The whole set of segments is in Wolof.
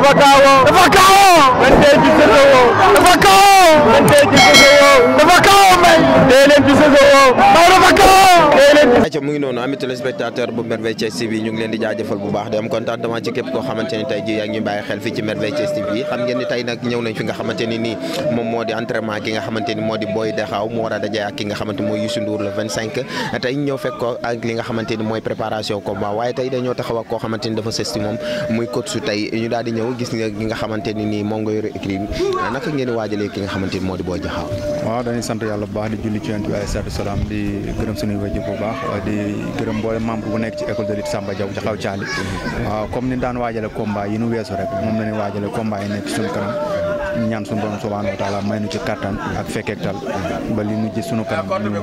dafa kaawoo dafa kaawoo man tey ci Sosowoo dafa kaawoo man tey ci Sosowoo dafa kaawoo may tey leen ci Sosowoo may dafa kaawoo tey leen ayca mu ngi noonu ami téléspectateur bu Merveille Thiès TV ñu ngi leen di jaajëfal bu baax di am contentement ci képp koo xamante ni tey ji yaa ngi ñu bàyyi xel fii ci Merveille Thiès TV xam ngeen ni tey nag ñëw nañ fi nga xamante ni nii moom moo di entraînement ki nga xamante ni moo di Boy Diakhao mu war a daje ak ki nga xamante mooy Youssou Ndour le 25 tey ñëw fekk ko ak li nga xamante ni mooy préparation combat waaye tey dañoo taxaw ak koo xamante ni dafa sës ci moom muy coach su tey ñu daal di ñëw gis nga ki nga xamante ni nii moom nga yore écrit naka ngeen di waajalee ki nga xamante ni moo di Boy Diakhao. waaw dañuy sant yàlla bu baax di julli ci Yonent bi alayhi salaatu wa salaam di gërëm suñuy wajur bu baax di gërëm mboolem membre bu nekk ci école de lutte Samba Diaw Diakhao Thiali waaw comme ni daan waajale combat yi nu weesu rek moom la ñuy waajale combat yi nekk ci suñu kanam ñaan suñu borom subhanahu wa taala may nu ci kattan ak fekkeektal ba li nu gis suñu kanam ñu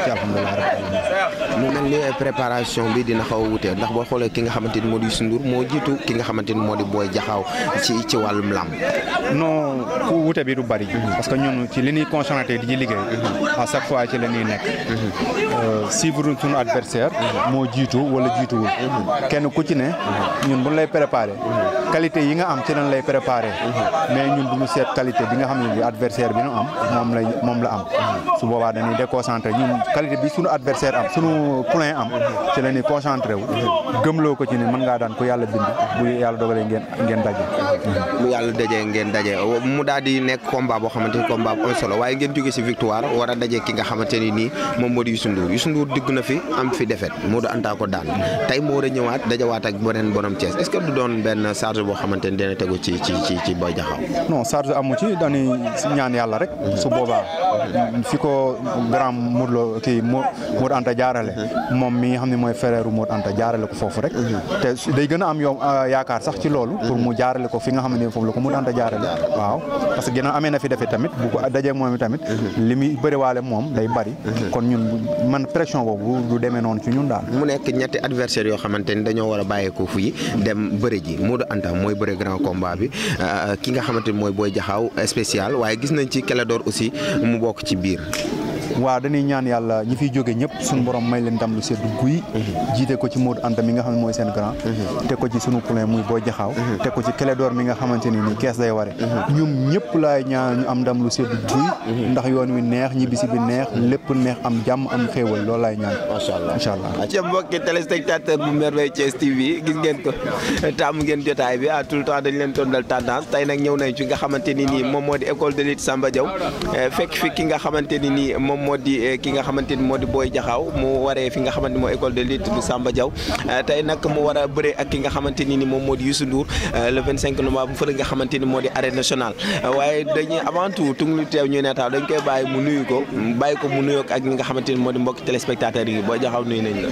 ci alhamdulilah rabbil alamin mu mel ni préparation bi dina xaw a wute ndax boo xoolee ki nga xamante ni moo di Youssou Ndour moo jiitu ki nga xamante ni moo di Boy Diakhao ci wàllum làmb. non ku wute bi du bari parce que ñun ci li ñuy concentré di ci liggéey à chaque fois ci la ñuy nekk suivre suñu adversaire moo jiitu wala jiituwul kenn ku ci ne ñun buñ lay préparé qualité yi nga am ci lañ lay préparé mais ñun duñu seet qualité bi nga xam ne bi adversaire bi ñu am moom la am su boobaa dañuy déconcentré ñun qualité bi suñu adversaire am suñu poulain am ci la ñuy concentré wu gëmloo ko ci ne mën ngaa daan ko yàlla bind bu yàlla dogalee ngeen daje bu yàlla dajee ngeen daje mu daal di nekk combat boo xamante ni combat bu am solo waaye ngeen jóge si victoire war a daje ki nga xamante ni nii moom moo di Youssou Ndour Youssou Ndour digg na fi am fi défaite Modou Anta ko daan tey moo war a ñëwaat dajawaat ak beneen borom Thiès est-ce que du doon benn charge boo xamante ni dina tegu ci Boy Diakhao. non charge amu ci dañuy ñaan yàlla rek su boobaa fi ko grand Modou Anta jaarale moom mi nga xam ne mooy frère Modou Anta jaarale ko foofu rek te day gën a am yow yaakaar sax ci loolu pour mu jaarale ko fi nga xam ne foofu la ko Modou Anta jaarale waaw parce que ginnaaw amee na fi defee tamit bu ko dajee moom tamit li muy bëriwaale moom day bari kon ñun man pression boobu du demee noonu ci ñun daal. mu nekk ñetti adversaire yoo xamante ni dañoo war a bàyyeekoo fii dem bëri ji Modou Anta mooy bëri grand combat bi ki nga xamante ni mooy Boy Diakhao spécial waaye gis nañ ci Clédor aussi mu bokk ci biir. waaw dañuy ñaan yàlla ñi fiy jóge ñëpp suñu borom may leen ndam lu seddu guy jiite ko ci Modou Anta mi nga xam ne mooy seen grand teg ko ci sunu poulain muy Boy Diakhao teg ko ci Clédor mi nga xamante ni kees day ware ñoom ñëpp laay ñaan ñu am ndam lu seddu guy ndax yoon wi neex ñibbisi bi neex lépp neex am jàmm am xéewal loolu laay ñaan incha allah ci mbokki téléspectateur bu Merveille Thiès TV gis ngeen ko tàmm ngeen jotaay bi à tout le temps dañ leen tondal tendance tey nag ñëw nañ ci nga xamante ni nii moom moo di école de lutte Samba Diaw fekk fi ki nga xamante ni nii moom moo di ki nga xamante ni moo di Boy Diakhao mu waree fi nga xamante ni moo école de lutte bu Samba Diaw tey nag mu war a bëree ak ki nga xamante ni moom moo di Youssou Ndour le 25 novembre bu fële nga xamante ni moo di arène nationale waaye dañuy avant tout tung lu teew ñu neetaaw dañ koy bàyyi mu nuyu ko mu nuyoo ak ñi nga xamante ni moo di mbokki téléspectateurs yi Boy Diakhao nuyu nañ la.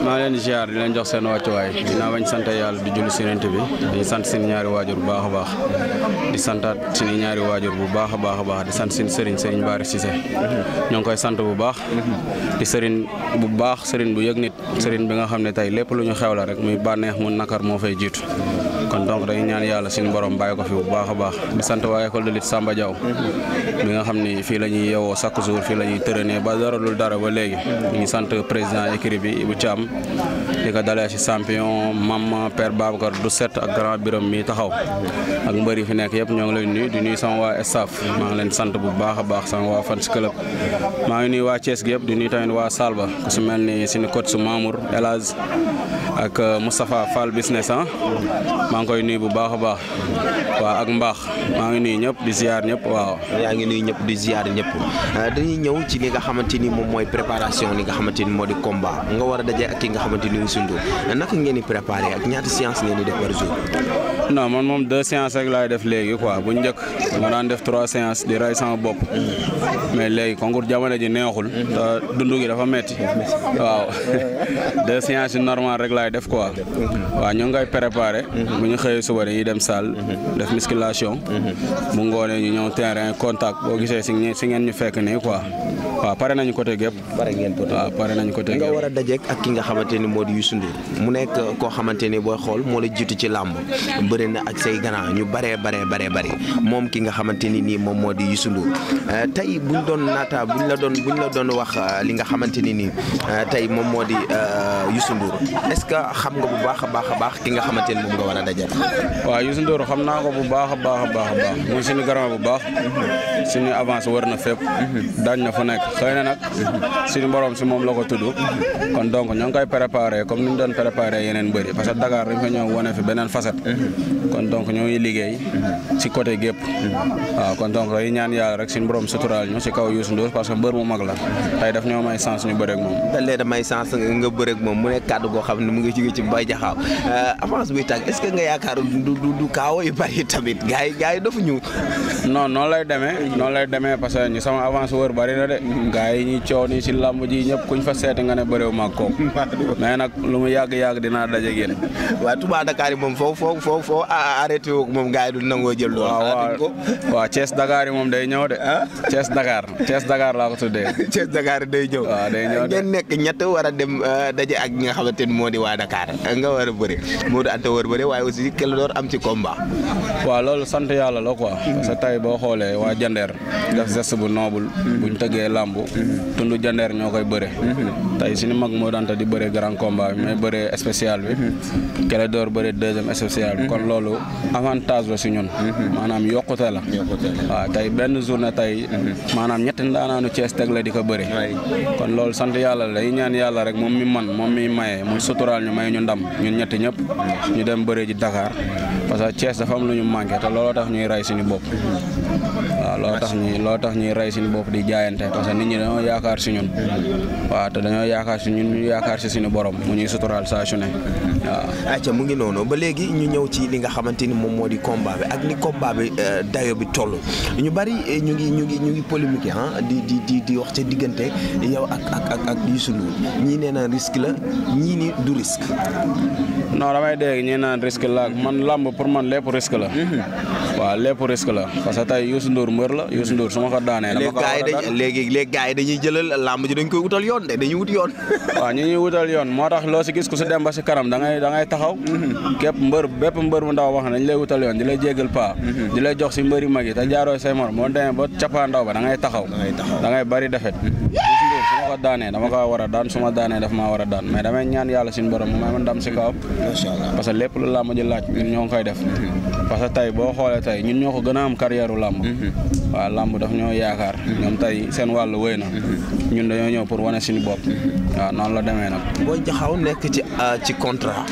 maa leen ziar di leen jox seen wàccuwaay dinaa bañ sant yàlla di julli si Yonent bi di sant seen ñaari waajur bu baax a baax di santaat suñu ñaari waajur bu baax a baax di sant seen Serigne Bara Cissé ñoo ngi koy sant bu baax di Serigne bu baax Serigne bu yëg nit Serigne bi nga xam ne tey lépp lu ñu xew la rek muy bànneex mu nakar moo fay jiitu kon donc dañuy ñaan yàlla suñu borom bàyyi ko fi bu baax a baax di sant waa école de lutte Samba Diaw bi nga xam ni fii la ñuy yeewoo chaque jour fii la ñuy tërënee ba dara lul dara ba léegi ñu ngi sant président écurie bi Ibou Thiam di ko dalee ci champion Mama Père Babacar du set ak grand biram mi taxaw ak mbër yi fi nekk yëpp ñoo ngi leen nuyu di nuyu sama waa staff maa ngi leen sant bu baax a baax sama waa fans club maa ngi nuyu waa Thiès gi yëpp di nuyu tamit waa Salba ku si mel ni suñu coach su Mamour El Hadj ak Moustapha Fall business maa ngi koy nuyu bu baax a baax waaw ak mbaax maa ngi nuyu ñëpp di ziar ñëpp waaw. yaa ngi nuyu ñëpp di ziar ñëpp dañuy ñëw ci li nga xamante ni moom mooy préparation li nga xamante ni moo di combat nga war a daje ak ki nga xamante ni Youssou Ndour naka ngeen di préparé ak ñaata séance ngeen di def par jour. non man moom 2 séances rek laay def léegi quoi bu njëkk ma daan def 3 séances di rey sama bopp mais léegi concours jamono ji neexul te dundu gi dafa metti waaw 2 séances yu normal rek laay def quoi waaw ñu ngi koy préparé bu ñu xëyee suba dañuy dem salle def musculation bu ngoonee ñu ñëw terrain contact boo gisee si ngeen ñu fekk nii quoi waaw pare nañu côté gépp. pare ngeen côté waaw pare nañu côté gépp. nga war a dajeek ak ki nga xamante ni moo di Youssou Ndour mu nekk koo xamante ni booy xool moo la jiitu ci làmb bëri na ak say grand ñu bëree moom ki nga xamante ni nii moom moo di Youssou Ndour tey buñ doon naata buñ la doon wax li nga xamante ni nii tey moom moo di Youssou Ndour est-ce que xam nga bu baax a baax ki nga xamante ni moom nga war a dajal. waaw Youssou Ndour xam naa ko bu baax a baax muy suñu grand bu baax suñu avance wër na fépp daañ na fu nekk xëy na nag suñu borom si moom la ko tudd kon donc ñoo ngi koy préparé comme ni ñu doon préparé yeneen bëri parce que Dakar dañ fa ñëw wane fi beneen facette kon donc ñoo ngi liggéey si côté gépp waaw kon donc yi ñaan yàlla rek suñu borom suturaal ñu si kaw Youssou Ndour parce que mbër mu mag la tey daf ñoo may chance ñu bëreeg moom. dañ leen a may chance nga bëreeg moom mu nekk kàddu goo xam ne mu ngi jóge ci Mbaye Diakhao avance buy tàgg est-ce que nga yaakaar du kaawo yu bari tamit gars yi dafa ñu. non noonu lay demee parce que ñu sama avance wër bari na de gars yi ñuy coow nii si làmb ji ñëpp kuñ fa seeti nga ne bëréew maag kooku mais nag lu mu yàgg dinaa daje génn. waaw Touba Dakar yi moom foo arrêté woo moom gars yi du nangoo jël loolu. waaw Thiès Dakar yi moom day ñëw de. Thiès Dakar laa ko tuddee. Thiès Dakar day ñëw. waaw day ñëw de ngeen nekk ñett war a dem daje ak ñi nga xamante ni moo di waa Dakar nga war a bëre moo di Anta war bëre waaye aussi kenn door am ci combat. waaw loolu sant yàlla la quoi. parce que tey boo xoolee waa Jandeer def geste bu noble buñ tëggee làmb tundu Jandeer ñoo koy bëre tey suñu mag moo danta di bëre grand combat bi mais bëre spécial bi kele door bëre deuxième spécial bi kon loolu avantage la si ñun maanaam yokkute la waaw tey benn journée tey maanaam ñetti ndaanaanu Thiès teg la di ko bëre kon loolu sant yàlla la ñaan yàlla rek moom mi maye mu suturaal ñu may ñu ndam ñun ñetti ñëpp ñu dem bëre ji Dakar parce que Thiès dafa am lu ñu manqué te looloo tax ñuy rey suñu bopp waaw looloo tax ñuy rey suñu bopp di jaayante parce que nit ñi dañoo yaakaar si ñun waaw te dañoo yaakaar si ñun ñu yaakaar si suñu borom mu ñuy suturaal saa su ne waaw. ayca mu ngi noonu ba léegi ñu ñëw ci li nga xamante ni moom moo di combat bi ak ni combat bi dayo bi toll ñu bari ñu ngi polémique di wax ca diggante yow ak Youssou Ndour ñii nee na risque la ñii ni du risque. non damay dégg ñii naan risque la man lamb pour man lépp risque la. waaw lépp risque la parce que tey Youssou Ndour mbër la Youssou Ndour su ma ko daanee. dama ko war a daan léegi gars yi dañuy jëlal lamb ji dañ koy wutal yoon de dañuy wut yoon. waaw ñi ñuy wutal yoon moo tax loo si gis ku si dem ba si kanam da ngay taxaw. bépp mbër bu ndaw wax dañ lay wutal yoon di lay jéggal paa. di lay jox si mbëri mag yi te jaaroo say mor moo demee ba capaa ndaw ba da ngay taxaw. da ngay bari defet. Youssou Ndour su ma ko daanee dama ko war a daan su ma daanee daf maa war a daan mais damay ñaan yàlla suñu borom mu may ma ndam si kawam. parce que lépp lu làmb ji laaj ñun ñoo ngi koy def. parce que tey boo xoolee tey ñun ñoo ko gën a am carrière u làmb. waaw làmb daf ñoo yaakaar. ñoom tey seen wàllu wéy na. ñun dañoo ñëw pour wane suñu bopp. waaw noonu la demee nag. Boy Diakhao nekk ci contrat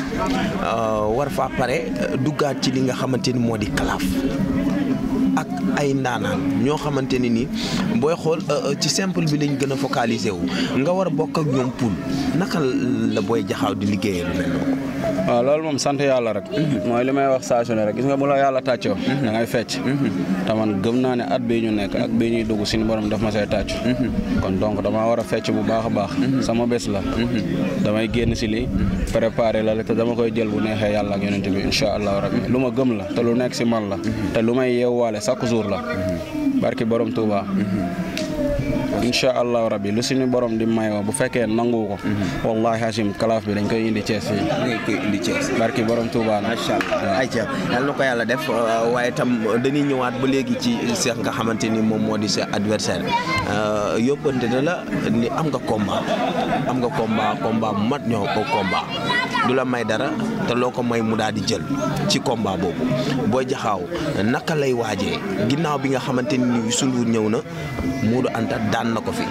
war faa pare duggaat ci li nga xamante ni moo di kalaaf. ak ay ndaanaan ñoo xamante ne ni booy xool ci simple bi lañ gën a focaliser wu nga war a bokk ak ñoom poul naka la Boy Diakhao di liggéeyee lu mel noonu. waaw loolu moom sant yàlla rek. mooy li may wax saa su ne rek gis nga bu la yàlla tàccoo. da ngay fecc. te man gëm naa ne at bii ñu nekk ak bii ñuy dugg suñu borom daf ma say tàcc. kon donc damaa war a fecc bu baax a baax. sama bés la. damay génn si lii. préparé la te dama koy jël bu neexee yàlla ak yonent bi incha allah rabbi lu ma gëm la te lu nekk si man la. te lu may yeewaale chaque jour la. barki borom Touba. incha allahu rabbi lu suñu borom di mayoo bu fekkee nangu ko. wallahi hashim kalaaf bi dañ koy indi Thiès fii. dañ koy indi Thiès. barki borom Touba nag. macha allah ayca yal na ko yàlla def waaye tam dañuy ñëwaat ba léegi ci Cheikh nga xamante ni moom moo di sa adversaire yóbbante na la ni am nga combat bu mat ñoo ko combat du la may dara te loo ko may mu daal di jël ci combat boobu Boy Diakhao naka lay waajee ginnaaw bi nga xamante ni Youssou Ndour ñëw na Modou Anta daan na ko fi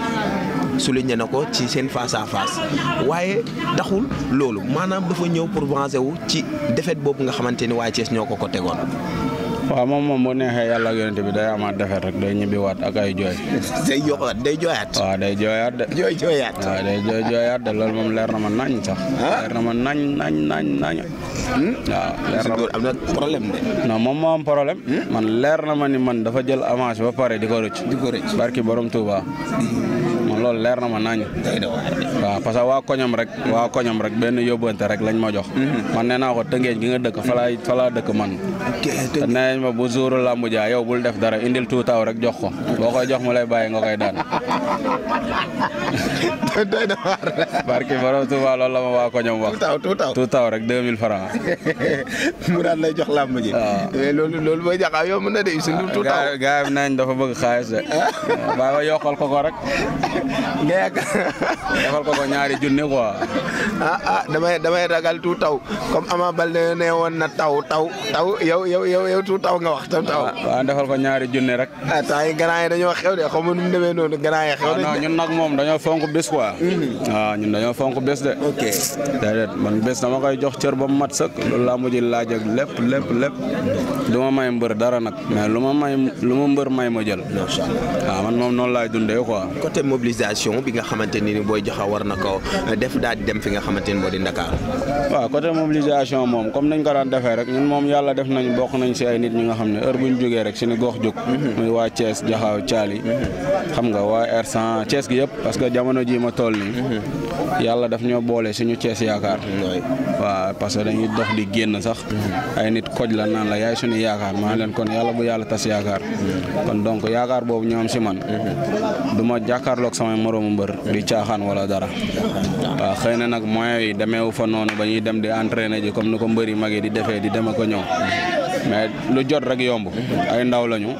souligné na ko ci seen face à face waaye taxul loolu maanaam dafa ñëw pour venger wu ci défaite boobu nga xamante ni waa Thiès ñoo ko tegoon. waaw moom bu neexee yàlla ak yonent bi day amaat defet rek day ñibbiwaat ak ay jooy. day jooyaat. waaw day jooyaat de. jooyaat. waaw day jooyaat de loolu moom leer na ma nañ sax. leer na ma nañ. waaw leer na ma am na problème de. non moom moo am problème. man leer na ma ni man dafa jël avance ba pare di ko rëcc. barki borom Touba. loolu leer na ma nañ. waaw parce que waa koñam rek benn yóbbante rek lañ ma jox. man nee naa ko Tëngéej gi nga dëkk fa laa dëkk man. te nee ma bu jouru làmb ja yow bul def dara indil tuutaaw rek jox ko boo koy jox mu lay bàyyi nga koy daan. doy na waar. barki borom Touba loolu la ma waa ko ñoom wax. tout taw rek 2000 francs. mu daan lay jox làmb ji. mais loolu mooy jaxaw yow mën na de Youssou Ndour tout taw. gaa yi nañ dafa bëgg xaalis de. waaw ba yokkal ko rek. nga yaakaar. defal ko ñaari junni quoi. damay ragal tout taw comme Ama Baldé ne woon na taw yow tout taw nga wax taw. waaw defal ko ñaari junni rek. temps yi grand yi dañoo xew de xaw ma nu mu demee noonu grand yi xew non ñun nag moom dañoo fonk bés quoi. waaw ñun dañoo fonk bés de. ok déedéet man bés dama koy jox cër ba mu mat sëkk loolu laa mujj laaj ak lépp du ma may mbër dara nag mais lu ma mbër may ma jël. waaw man moom noonu laay dundee quoi. côté mobilisation bi nga xamante ni Boy Diakhao war na ko def daal di dem fi nga xamante ni moo di Dakar. waaw côté mobilisation moom comme nañ ko daan defee rek ñun moom yàlla def nañ bokk nañ si ay nit ñi nga xam ne heure bu ñu jógee rek suñu gox jóg. muy waa Thiès Diakhao Thiali. xam nga waa R100 Thiès gi yëpp parce que jamono ji ma toll nii. yàlla daf ñoo boole suñu Thiès yaakaar. waaw parce que dañuy dox di génn sax. ay nit koj la naan la yaay suñu yaakaar maa leen kon yàlla bu yàlla tas yaakaar. kon donc yaakaar boobu ñoom si man. du ma jàkkaarloog samay moroomu mbër di caaxaan wala dara. waaw xëy na nag moyens yi demeewu fa noonu ba ñuy dem di entraîner ji comme ni ko mbëri mag yi di defee di dem ak ko ñëw. mais lu jot rek yomb. ay ndaw lañu.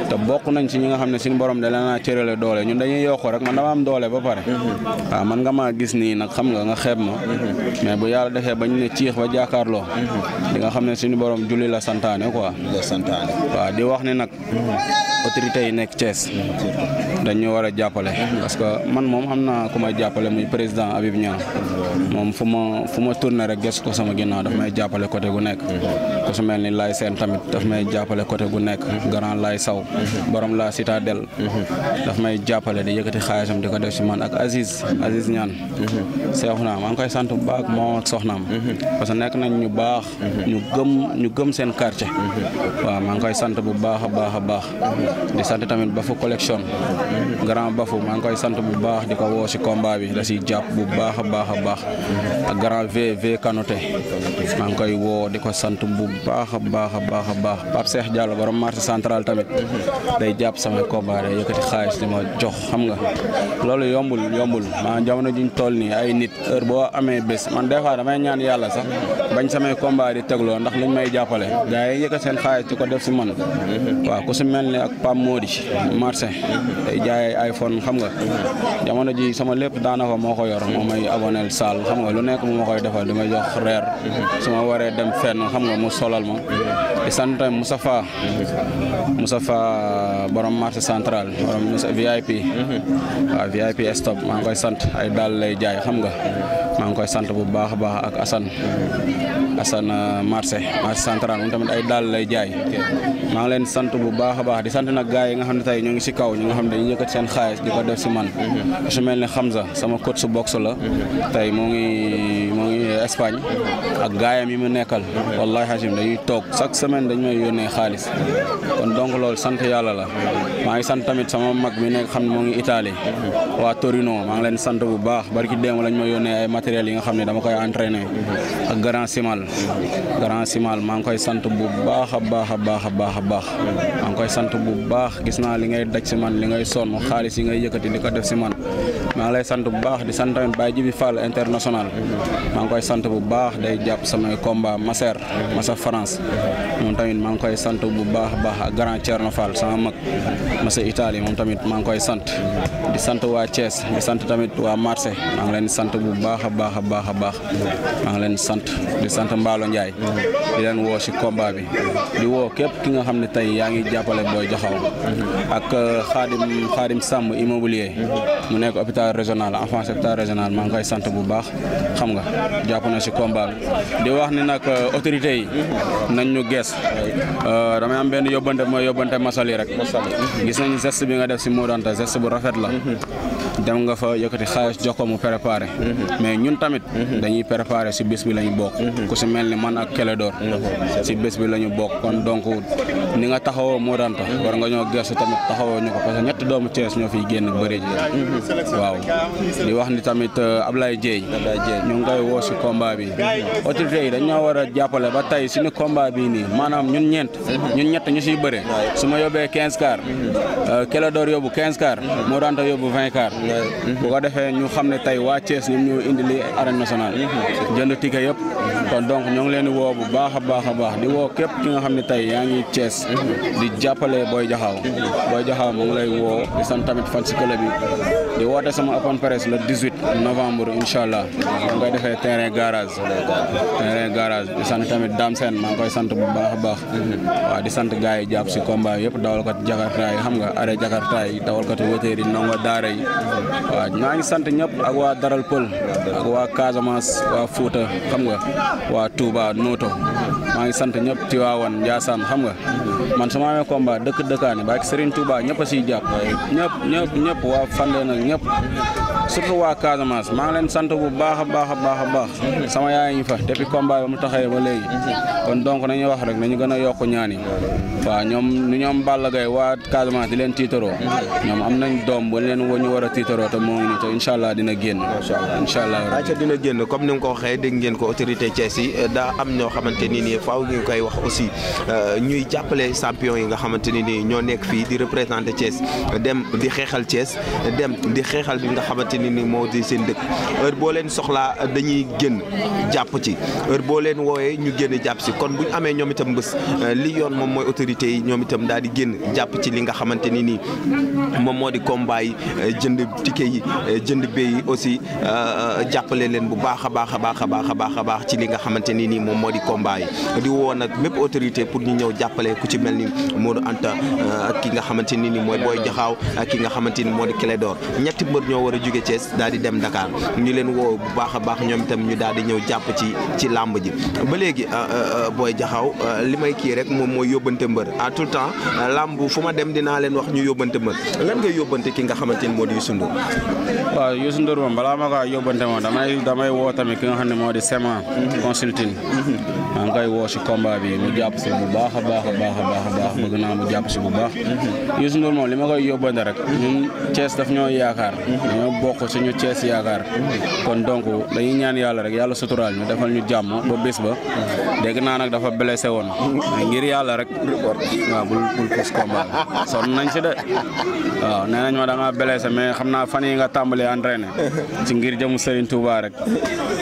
te bokk nañ ci ñi nga xam ne suñu borom da leen a cërale doole ñun dañuy yokk rek man dama am doole ba pare. waaw man nga maa gis nii nag xam nga xeeb ma. mais bu yàlla defee bañ ne ciix ba jàkkaarloo. di nga xam ne suñu borom julli la santaane quoi. waaw di wax ni nag. autorités yi nekk Thiès. dañu war a jàppale. parce que man moom xam naa ku may jàppale muy président Habib Niang. moom fu ma tourné rek gis ko sama ginnaaw daf may jàppale côté gu nekk. ku su mel ni Laye Sène tamit daf may jàppale côté gu nekk. grand Laye Sow. borom la citadelle. daf may jàppale di yëkkati xaalisam di ko def si man ak Aziz Niane. Seexuna maa ngi koy sant bu baax moom ak soxnaam. parce que nekk nañ ñu baax. ñu gëm seen quartier. waaw maa ngi koy sant bu baax a baax. di sant tamit Bafou collection. grand Bafou maa ngi koy sant bu baax di ko woo si combat bi da siy jàpp bu baax a baax. ak grand V Kanoté. maa ngi koy woo di ko sant bu baax a baax. Pape Cheikh Diallo borom marché central tamit. day jàpp samay combat day yëkkati xaalis di ma jox xam nga. loolu yombul maa jamono juñ toll nii ay nit heure boo amee bés man des fois damay ñaan yàlla sax bañ samay combat di tegloo ndax luñ may jàppale gars yi yëkkat seen xaalis di ko def si man. waaw ku si mel ni ak Pam Modi marché day jaay iPhone xam nga jamono ji sama lépp daanaka moo ko yor moo may abonel Sall xam nga lu nekk mu ma koy defal di ma jox reer su ma waree dem fenn xam nga mu solal ma di sant Moustapha borom marché central borom VIP waaw VIP stop maa ngi koy sant ay daal lay jaay xam nga maa ngi koy sant bu baax a baax ak Assane marché central moom tamit ay daal lay jaay maa ngi leen sant bu baax a baax di sant nag gars yi nga xam ne tey ñoo ngi si kaw ñi nga xam ne dañuy yëkkat seen xaalis di ko def si man su mel ne Hamza sama coach su boxe la tey moo ngi Espagne ak gaayam yi mu nekkal wallahi hasim dañuy toog chaque semaine dañu may yónnee xaalis kon donc loolu sant yàlla la maa ngi sant tamit sama mag mi nekk xam ne moo ngi Italie waa Torino maa ngi leen sant bu baax barki démb lañ ma yónnee ay matériels yi nga xam ne dama koy entraîner ak Grand Simal maa ngi koy sant bu baax a baax maa ngi koy sant bu baax gis naa li ngay daj si man li ngay sonn xaalis yi ngay yëkkati di ko def si man maa ngi lay sant bu baax di sant tamit Baye Jibi Fall international maa ngi koy sant bu baax day jàpp samay combat Massa France moom tamit maa ngi koy sant bu baax a baax ak Grand Thierno Fall sama mag Massa Italie moom tamit maa ngi koy sant di sant waa Thiès di sant tamit waa Marseille maa ngi leen sant bu baax a baax maa ngi leen sant di sant Mballo Ndiaye di leen woo si combat bi di woo képp ki nga xam ne tey yaa ngi jàppale Boy Diakhao ak Khadim Samb immobilier mu nekk hôpital régional enfance hôpital régional maa ngi koy sant bu baax xam nga jàpp na si combat bi di wax ni nag autorités yi nañ ñu gees damay am benn yóbbante mooy yóbbante Masali rek gis nañu geste bi nga def si Modanta geste bu rafet la dem nga fa yëkkati xaalis jox ko mu préparé mais ñun tamit dañuy préparé si bés bi la ñu bokk ku si mel ni man ak Kélédor si bés bi la ñu bokk kon donc ni nga taxawoo Modanta war nga ñoo gestu tamit taxawoo ñu ko parce que ñetti doomu Thiès ñoo fiy génn bëri ji waaw di wax ni tamit Ablaye Dieye ñu ngi koy woo si combat bi autorités yi dañoo war a jàppale ba tey suñu combat bii nii maanaam ñun ñett ñu siy bëre su ma yóbbee 15 car Kélédor yóbbu 15 car Modanta yóbbu 20 car bu ko defee ñu xam ne tey waa Thiès ñoom ñoo indi li arène nationale jënd ticket yëpp kon donc ñoo ngi leen di woo bu baax a baax di woo képp ki nga xam ne tey yaa ngi Thiès di jàppale Boy Diakhao mu ngi lay woo di sant tamit fan si club bi di woote sama open press le 18 novembre incha allah maa ngi koy defee terrain garage di sant tamit Dame Sène maa ngi koy sant bu baax a baax waaw di sant gars yi jàpp si combat yëpp dawalkat jakarta yi xam nga arrêt jakarta yi dawalkat wëteer yi ndongo daara yi waaw maa ngi sant ñëpp ak waa Daral Pël ak waa Casamance waa Fouta xam nga waa Touba Noto maa ngi sant ñëpp Tivaouane Ndiassane xam nga man su ma amee combat dëkkaani ba ak Serigne Touba ñëpp a siy jàpp ñëpp waa Fandène nag ñëpp surtout waa Casamance maa ngi leen sant bu baax a baax sama yaay ngi fa depuis combat ba mu taxawee ba léegi kon donc nañuy wax rek nañu gën a yokk ñaan yi waaw ñoom Balla Gaye waa Casamance di leen tiitaroo ñoom am nañ doom bu leen ñu war a tiitaroo te moo ngi nii te incha allah dina génn incha allah ayca dina génn comme ni nga ko waxee dégg ngeen ko autorité Thiès yi daa am ñoo xamante ni nii faaw ñu koy wax aussi ñuy jàppale champion yi nga xamante ni nii ñoo nekk fii di représenter Thiès dem di xeexal Thiès dem di xeexal bi nga xamante ni nii moo di seen dëkk heure boo leen soxlaa dañuy génn jàpp ci heure boo leen wooyee ñu génn jàpp si kon buñ amee ñoom itam bés li yoon moom mooy autorité yi ñoom itam daal di génn jàpp ci li nga xamante ni nii moom moo di combat yi jënd ticket yi jënd bee yi aussi jàppale leen bu baax a baax ci li nga xamante ni nii moom moo di combat yi di woo nag bépp autorité pour ñu ñëw jàppale ku ci mel ni Modou Anta ak ki nga xamante ni nii mooy Boy Diakhao ak ki nga xamante ni moo di Clédor ñetti mbër ñoo war a jóge Thiès daal di dem Dakar ñu leen woo bu baax a baax ñoom itam ñu daal di ñëw jàpp ci làmb ji ba léegi Boy Diakhao li may kii rek moom mooy yóbbante mbër à tout le temps làmb fu ma dem dinaa leen wax ñu yóbbante mbër lan ngay yóbbante ki nga xamante ni moo di Youssou Ndour waaw Youssou Ndour moom balaa ma ko yóbbante moom damay woo tamit ki nga xam ne moo di Sema consulting maa ngi koy woo si combat bi mu jàpp si bu baax a baax bëgg naa mu jàpp si bu baax Youssou Ndour moom li ma koy yóbbante rek ñun Thiès daf ñoo yaakaar dañoo bokk suñu Thiès yaakaar kon donc dañuy ñaan yàlla rek yàlla suturaal ñu defal ñu jàmm ba bés ba dégg naa nag dafa blessé woon ngir yàlla rek waaw bul pos combat sonn nañ si de waaw nee nañ ma da nga blessé mais xam naa fan yi nga tàmbalee entraîné ci ngir jëmu Serigne Touba rek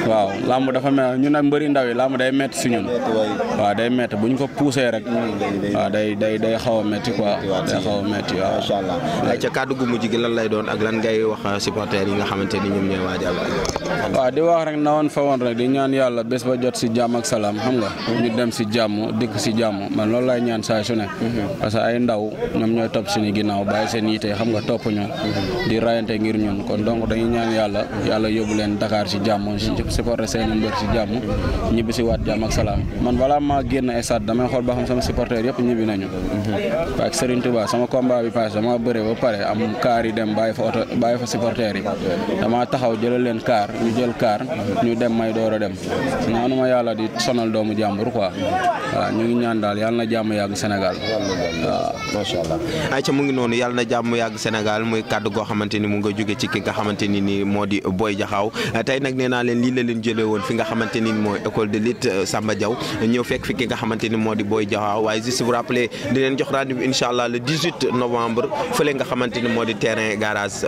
waaw lamb dafa mel ñun nag mbëri ndaw yi lamb day métti si ñun waaw day métti bu ñu ko poussé rek waaw day xaw a métti quoi day xaw a métti waaw macha allah ay ca kàddu gu mujj gi lan lay doon ak lan ngay wax supporters yi nga xamante ni ñoom ñooy waajal waaw di wax rek na woon fa woon rek di ñaan yàlla bés ba jot si jàmm ak salaam xam nga ñu dem si jàmm dikk si jàmm man loolu lay ñaan saa su ne parce que ay ndaw ñoom ñooy topp suñu ginnaaw bàyyi seen yite xam nga topp ñu di rayante ngir ñun kon donc dañuy ñaan yàlla yóbbu leen Dakar si jàmm supporter seen mbër si jàmm ñibbi si waat jàmm ak salaam man balaa maa génn stade damay xool ba xam sama supporter yëpp ñibbi nañu ak Serigne Touba sama combat bi passé dama bëre ba pare am kaar yi dem bàyyi fa supporter yi dama taxaw jëlal leen kaar ñu jël kaar ñu dem may door a dem ñaanuma yàlla di sonal doomu jàmbur quoi waaw ñu ngi ñaan daal yàlla na jàmm yàgg Sénégal waaw macha allah ayca mu ngi noonu yàlla na jàmm yàgg Sénégal muy kàddu goo xamante ni mu nga jóge ci ki nga xamante ni nii moo di Boy Diakhao tey nag nee naa leen lii la leen jëlee woon fi nga xamante ni mooy école de lutte Samba Diaw ñëw fekk fi ki nga xamante ni moo di Boy Diakhao waaye juste vous rappeler di leen jox rendez-vous incha allah le 18 novembre fële nga xamante ni moo di terrain garage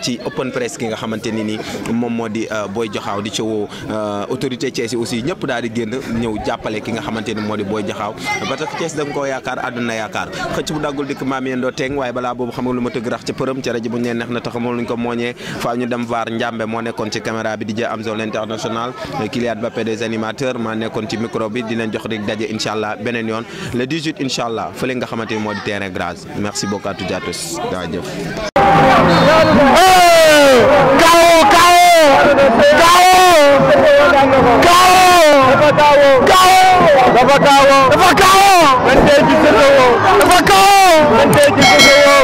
ci open press ki nga xamante ni nii moom moo di Boy Diakhao di ci woo autorité Thiès yi aussi ñëpp daal di génn ñëw jàppale ki nga xamante ni moo di Boy Diakhao parce que Thiès da nga koo yaakaar àdduna yaakaar xëcc bu daggul dikk maam yéen doo teeng waaye balaa boobu xam nga lu ma tëgg rax ci përëm ci rajo bu ñu leen neex na tax moom luñ ko mooñee faa ñu dem vaar Njambe moo nekkoon ci caméra bi di jë am zone international Kylian Mbappé des animateurs maa nekkoon ci micro bi di leen jox rek daje incha allah beneen yoon le 18 incha allah fële nga xamante ni moo di terrain grâce merci beaucoup à tous et à tous jaajëf dafa kawo man de ci sa